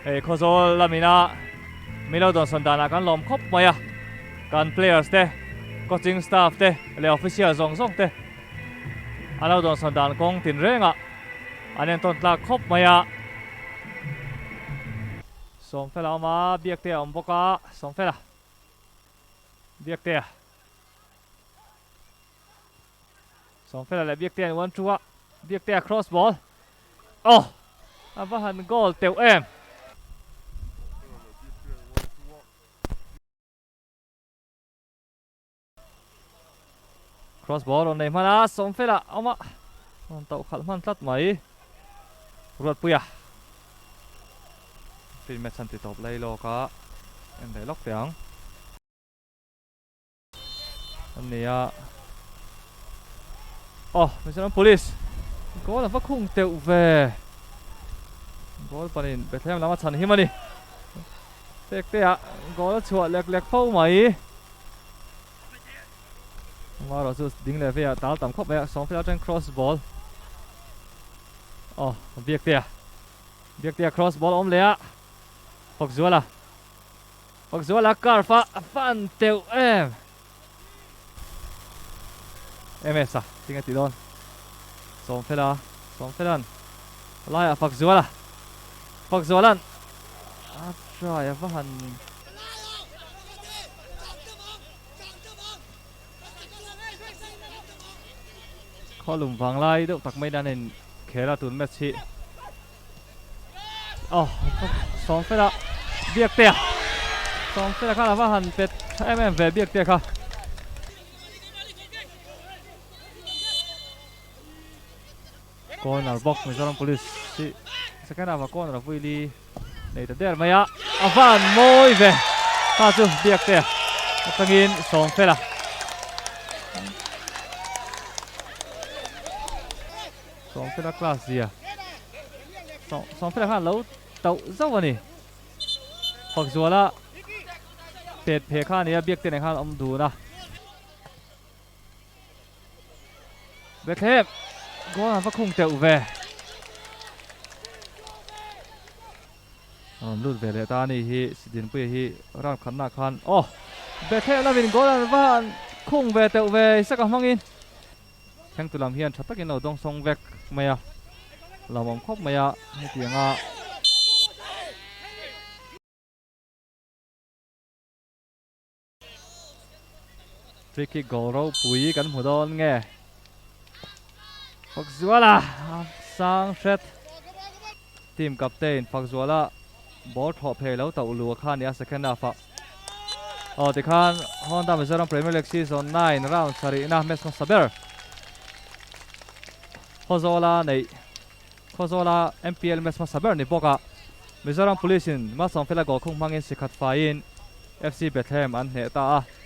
Hei Khawzawl lamina Milo dawnsawn danah kan lawm khawp mai a, kan players te, coaching staff te leh official zawng zawng te an lo dawnsawn dan kawng tinrengah an entawn tlak khawp mai a. Sawmfela a awm a, Biaktea a awm bawk a, Sawmfela, Biaktea. Sawmfela leh Biaktea an 1-2 a, Biaktea cross ball. Oh! A va han goal teuh em! Cross ball rawn nei hman a, Sawmfela a awm a, rawn tauh khalh hman tlat mai. Ruatpuia. Free match an ti tawp lai lawk a, en leh lawk teh ang. An ni a. Aw, Mizoram Police goal a va khung teuh ve. Goal panin Bethlehem lama chhan him a ni. Pek te ah goal a chhuah lek lek fo mai. Amaherawh chu ding leh veiah tal tam khawp mai a, Sawmfela atangin cross ball. Aw, Biaktea. Biaktea cross ball a awm leh a. Fakzuala. Fakzuala curve a a fan teuh em. MS a tinge tih dawn. Sawmfela Sawmfela'n laiah Fakzuala Fakzuala'n a try a va han Khawlum vanglai deuh tak mai nan in khel a tun match hi. Aw Sawmfela Biaktea Sawmfela khan a va han pet tha em em ve Biaktea kha. Corner bawk Mizoram Police hi second half ah corner a vui li nei ta der mai a a van mawi ve kha chu Biaktea atangin Sawmfela. Sawmfela class zia Sawmfela khan lo tauh zauh a ni. Fakzuala pet phe kha a ni a, Biakte nen khan an awm dun a. Bethlehem goal an va khung teuh ve. A rawn lut ve leh ta a ni hi, Sidinpuia hi round khatnaah khan aw Bethlehem lamin goal an va han khung ve teuh ve Isaka hmangin. Thlengtu lam hian tha takin lo dawngsawng vek mai a, lawmawm khawp mai a hetianga. Free kick goal ropui kan hmu dawn nge? Fakzuala sang hret team captain Fakzuala ball thlawh phei lo tauh lu a kha a ni a second half ah. Aw tikhan Honda Mizoram Premier League Season 9 round sarihna match hmasa ber Khawzawla neih Khawzawla MPL match hmasa ber ni bawk a Mizoram Police in Malsawmfela goal khung hmangin sikhat faiin FC Bethlehem an hneh ta a.